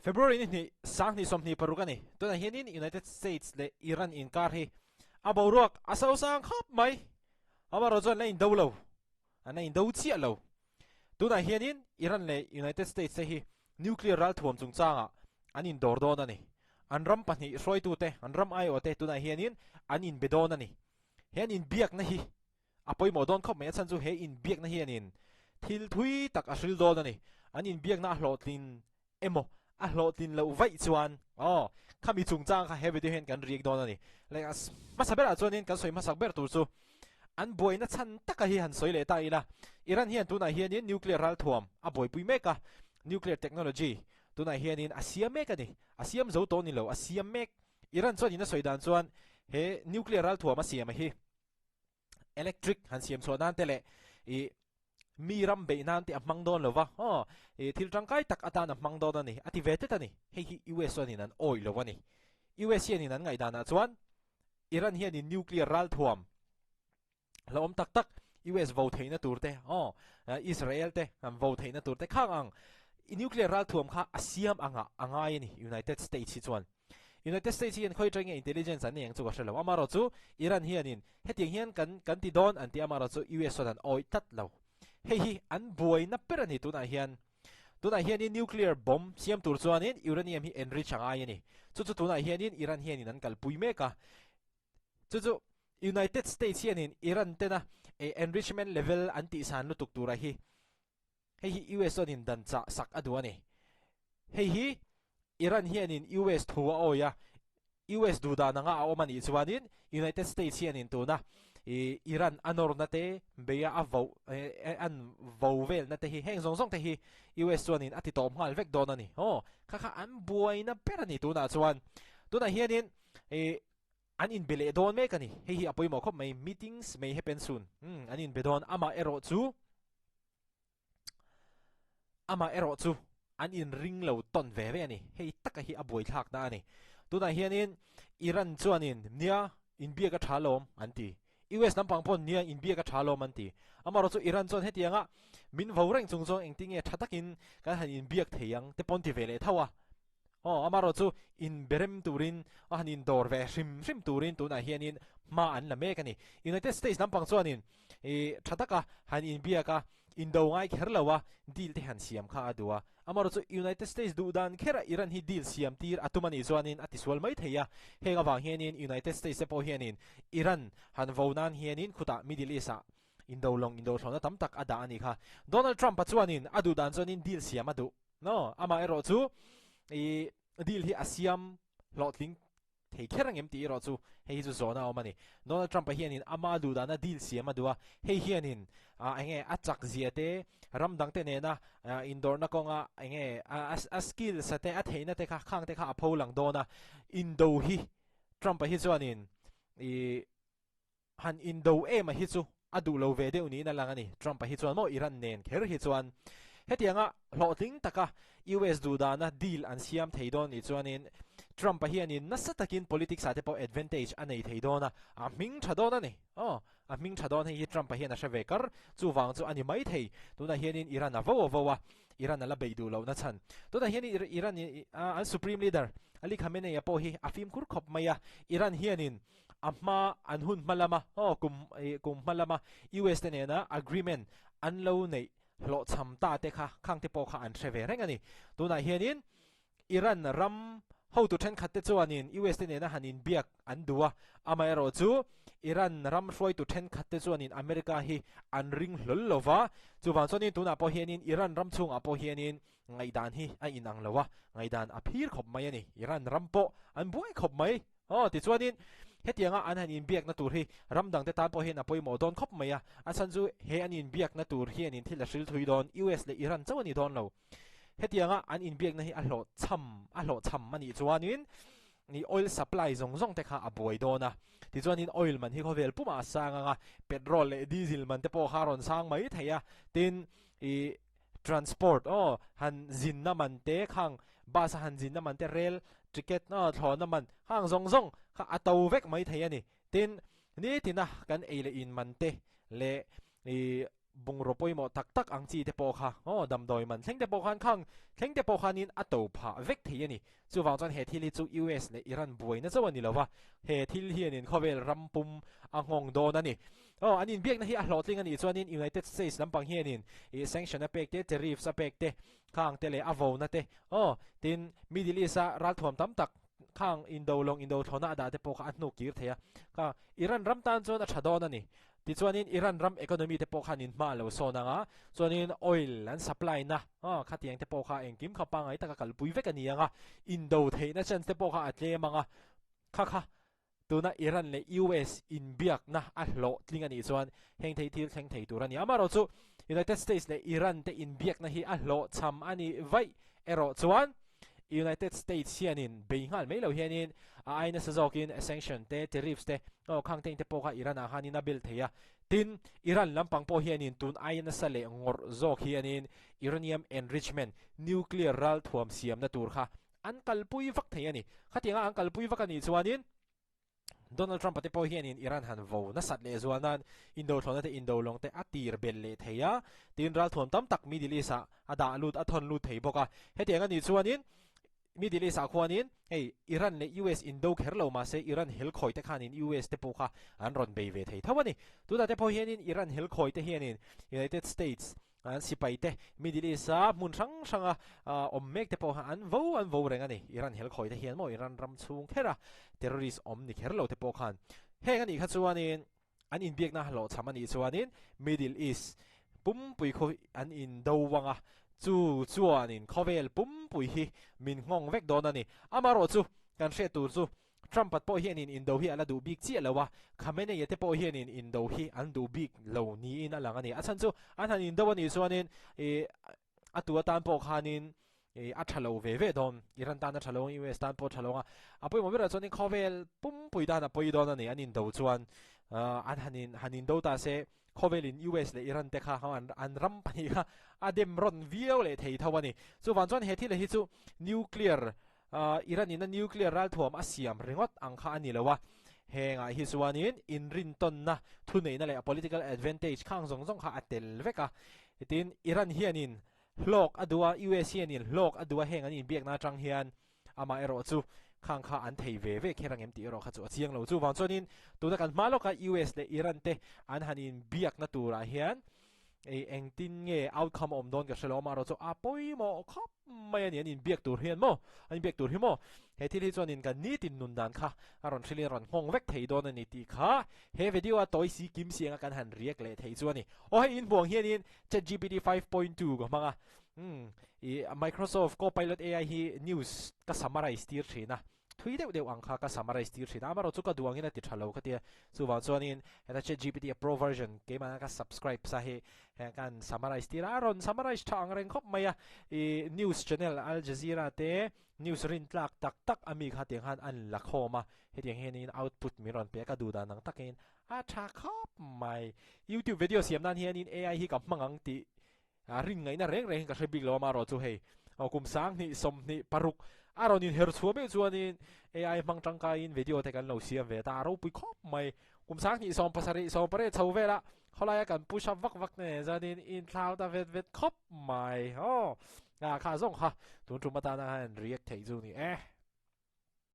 February ni hnih, 2026 a ni. Tunah hianin United States leh Iran inkar hi a boruak a sosang khawp mai. Amaherawhchu an la indo lo, an la indo chiah lo. Tunah hianin Iran leh United States te hi nuclear ralthuam chungchangah an indawr dawn a ni. An ram pahnih hruaitute, an ram aiawhte tunah hianin an inbe dawn a ni. He an inbiakna hi A pawimawh dawn khawp mai a chhan chu he inbiakna hianin thil thui tak a hril dawn a ni. An inbiakna a hlawhtlin emaw a hlawhtlin loh vaih chuan aw khami chungchang kha he video hian kan riak dawn a ni. Like a hmasa berah chuanin kan sawi hmasak ber tur chu an buaina chhan taka hi han sawi leh ta ila. Iran hian tunah hianin nuclear ralthuam a buaipui mek a, nuclear technology tunah hianin a siam mek a ni. A siam zo tawh ni lo, a siam mek. Iran chuanin a sawi dan chuan he nuclear ralthuam a siam a hi. Electric han siam chhuah nan te leh ih mi ram beih nan te a hmang dawn lo va, aw ih thil tangkai tak atan a hmang dawn a ni a ti ve tlat a ni. Hei hi US chuanin an awih lo a ni. US hianin an ngaihdanah chuan Iran hianin nuclear ralthuam hlauhawm tak tak US vo theihna tur te aw Israel te han vo theihna tur te khang ang nuclear ralthuam kha a siam angah a ngai a ni United States hi chuan. United States hian khawi atangin intelligence an nei ang chu ka hre lo. Amaherawh chu Iran hianin hetiang hian kan kan ti dawn an ti amaherawh chu US chuan an awih tlat lo. Hei hi an buaina ber a ni tunah hian. Tunah hianin nuclear bomb siam tur chuanin uranium hi enrich a ngai a ni. Chu chu tunah hianin Iran hianin an kalpui mek a. Chu chu United States hianin Iran tena enrichment level an tihsan lutuk tura hi Hei hi US chuanin dan chah sak a duh a ni. Hei hi Iran hianin US thu a awi a, US duh dan anga a awm a nih chuanin United States hianin tuna Iran a nawrna te, beia a vo an vo velna te hi heng zawng zawng te hi US chuanin a ti tawp nghal vek dawn a ni. Aw, kha kha an buaina ber a ni tunah chuan. Tunah hianin An inbe leh dawn mek a ni. Hei hi a pawimawh khawp mai, meetings may happen soon. Umm, an inbe dawn. Amah erawh chu, amah erawh chu an inring lo tawn ve ve a ni. Hei taka hi a buaithlakna a ni. Tunah hianin Iran chuanin nia inbiak a tha lawm an ti. US lampang paw'n nia inbiak a tha lawm an ti. Amaherawh chu Iran chuan hetianga min vo reng chung chuan engtin nge tha takin kan han inbiak thei ang te pawn ti ve leh tho a. Aw, amaherawh chu inberem turin a han indawr ve hrim hrim turin tunah hianin hma an la mek a ni. United States lampang chuanin ih tha taka han inbiak a, indo ngai kher lo a, deal te han siam kha a duh a. Amaherawh chu United States duh dan khera Iran hi deal siam tir a tum a nih chuanin a tisual mai thei a. Heng avang hianin United States te pawh hianin Iran han vo nan hianin khutah Middle East ah indo lawng indo thlawhna tam tak a dah a nih kha. Donald Trump-a chuanin a duh dan chuanin deal siam a duh. No, amah erawh chu i deal hi a siam hlawhtling thei kher angem tih erawh chu hei hi chu zawhna a awm a ni. Donald Trump-a hianin ama duh dana deal siam a duh a, hei hianin enge a chak zia te, ram dangte nena indawrhna kawnga enge a skills a te, a theihna te kha khang te kha a pho lang dawn a, indo hi Trump-a hi chuanin i Han indo em a hi chu a duh lo ve deuh niin a lang a ni. Trump-a hi chuan maw Iran nen kher hi chuan hetianga hlawhtling taka US duhdana deal an siam thei dawn nih chuanin Trump-a hianin nasa takin politics-ah te pawh advantage a nei thei dawn a, a hming tha dawn a ni. Aw, a hming tha dawn hei hi Trump-a hian a hre ve kar. Chuvang chu a ni mai thei. Tunah hianin Iran a vo a vo a, Iran a la beih duh lohna chhan. Tunah hian Iran an Supreme Leader Ali Khamenei-a pawh hi a fimkhur khawp mai a, Iran hianin A hma an hun hma lama aw kum kum hma lama US te nena agreement an lo neih hlawhchham ta te kha khang te pawh kha an hre ve reng a ni. Tunah hianin Iran ram hotu thenkhat te chuanin US te nena han inbiak an duh a, amaherawh chu Iran ram hruaitu thenkhat te chuanin America hi an ring hlawl lo va, chuvang chuanin tunah pawh hianin Iran ram chhungah pawh hianin ngaihdan hi a inang lo a, ngaihdan a phir khawp mai a ni. Iran ram pawh an buai khawp mai. Aw, tichuanin hetianga an han inbiakna tur hi ram dangte tan pawh hian a pawimawh dawn khawp mai a, a chhan chu he an inbiakna tur hianin thil a hril thui dawn, US leh Iran chauh a ni dawn lo. Hetianga an inbiakna hi a hlawhchham a hlawhchham a nih chuanin i oil supply zawng zawng te kha a buai dawn a, tichuanin oil man hi khawvel pumah a sang ang a, petrol leh diesel man te pawh kha a rawn sang mai thei a, tin i Transport aw han zinna man te khang bus a han zinna man te rail ticket aw thlawhna man khang zawng zawng kha a to vek mai thei a ni. Tin, nitina kan ei leh in man te leh ih. Bungraw pawimawh tak tak ang chi te pawh kha aw damdawi man thleng te pawh khan khang thleng te pawh khanin a to phah vek thei a ni. Chuvang chuan he thil hi chu US leh Iran buaina chauh a ni lo va, he thil hianin khawvel ram pum a nghawng dawn a ni. Aw an inbiakna hi a hlawhtling a nih chuanin United States lampang hianin ih sanction a pek te, tariffs a pek te, khang te leh a vona te aw tin Middle East a ralthuam tam tak khang indo lawng indo thlawhna a dah te pawh kha a hnuk kir thei a, kha Iran ram tan chuan a tha dawn a ni. Tichuanin Iran ram economy te pawh khan in hma a lo sawn ang a, chuanin oil an supply na khatiang te pawh kha engkim kha pangngai taka kalpui vek a ni ang a, indo theihna chance te pawh kha a tlem ang a, kha kha tuna Iran leh US inbiakna a hlawhtling a nih chuan heng thei thil thleng thei tur a ni. Amaherawhchu United States leh Iran te inbiakna hi a hlawhchham a nih vaih erawh chuan United States hianin bei nghal mai lo hianin a ai nasa zawkin sanction te, tariffs te, aw khang teng te pawh kha Iran ah khanin a bel thei a. Tin, Iran lampang pawh hianin tun ai nasa leh ngawrh zawk hianin uranium enrichment, nuclear ralthuam siamna tur kha an kalpui vak thei a ni. Khatianga an kalpui vak a nih chuanin Donald Trump-a te pawh hianin Iran han vo nasat leh zual nan indo thlawhna te indo lawng te a tir bel leh thei a, tin ralthuam tam tak Middle East-ah a dah lut a thawn lut thei bawk a. Hetiang a nih chuanin Middle East-ah khuanin hei Iran leh US indo kher lo mahse Iran helkhawi te khanin US te pawh kha an rawn bei ve thei tho a ni. Tunah te pawh hianin Iran helkhawi te hianin United States An sipai te Middle East a hmun hrang hranga awm mek te pawh kha an vo an vo reng a ni. Iran helkhawi te hian maw Iran ram chhung kher a terrorist awm ni kher lo te pawh khan heng a nih kha chuanin an inbiakna hlawhchham a nih chuanin Middle East pumpui khu an indo vang a, chu chuanin khawvel pumpui hi min nghawng vek dawn a ni. Amaherawhchu kan hriat tur chu Trump-a pawh hianin indo hi a la duh bik chiah lo a, Khamenei-a te pawh hianin indo hi an duh bik lo niin a lang a ni. A chhan chu an han indo a nih chuanin ih a tu atan pawh khanin ih a tha lo ve ve dawn, Iran tan a tha lo ang, US tan pawh a tha lo ang a. A pawimawh berah chuanin khawvel pumpui tan a pawi dawn a ni, an indo chuan an han in han indo ta se khawvelin US leh Iran te kha an ram pahnih kha a dem rawn viau leh thei tho a ni. Chuvang chuan he thil hi chu nuclear Iran in a nuclear ralthuam a siam ringawt ang kha a ni lo a, hengah hi chuanin inrintawnna, thuneihna leh political advantage khang zawng zawng kha a tel vek a. Tin, Iran hianin hlawk a duh a, US hianin hlawk a duh a, heng an inbiakna atang hian amah erawh chu khang kha an thei ve ve kher ang em tih erawh kha chu a chiang lo. Chuvang chuanin tuna kan hma lawka US leh Iran te an han inbiakna turah hian Ei engtin nge outcome a awm dawn ka hre lo amaherawh chu a pawimawh khawp mai a ni an inbiak tur hian maw an inbiak tur hi maw he thil hi chuanin kan nitin nun dan kha a rawn hrilhin a rawn nghawng vek thei dawn a ni tih kha he video a tawi si kim si anga kan han riak leh thei chu a ni. Aw hei inhmuang hianin ChatGPT 5.2 ka hmang a umm ih Microsoft Copilot AI hi news ka summarize tir thin a Thui deuh deuh ang kha ka summarize tir thin a, amaherawh chu ka duh angin a ti tha lo ka tia. Chuvang chuanin heta ChatGPT a pro version keimahna ka subscribe sa hi heng kan summarize tir a, a rawn summarize tha ang reng khawp mai a. Ih news channel Al Jazeera te news rin tlak tak tak a mi kha tiang khan an la khawm a, hetiang hianin output min rawn pe a, ka duh dan ang takin a tha khawp mai. YouTube video siam nan hianin AI hi ka hmang ang tih A rin ngaihna reng reng hi ka hre bik lo amaherawh chu hei aw kum 20 26 a rawn inher chhuah meuh chuanin AI hmang tangkaiin video te kan lo siam ve ta a ropui khawp mai. Kum 20 17 18 chho vela khawlaia kan push up vak vak nen chuanin inthlau ta vet vet khawp mai aw. A kha zawng kha tun tum atana khan react theih chu ni e.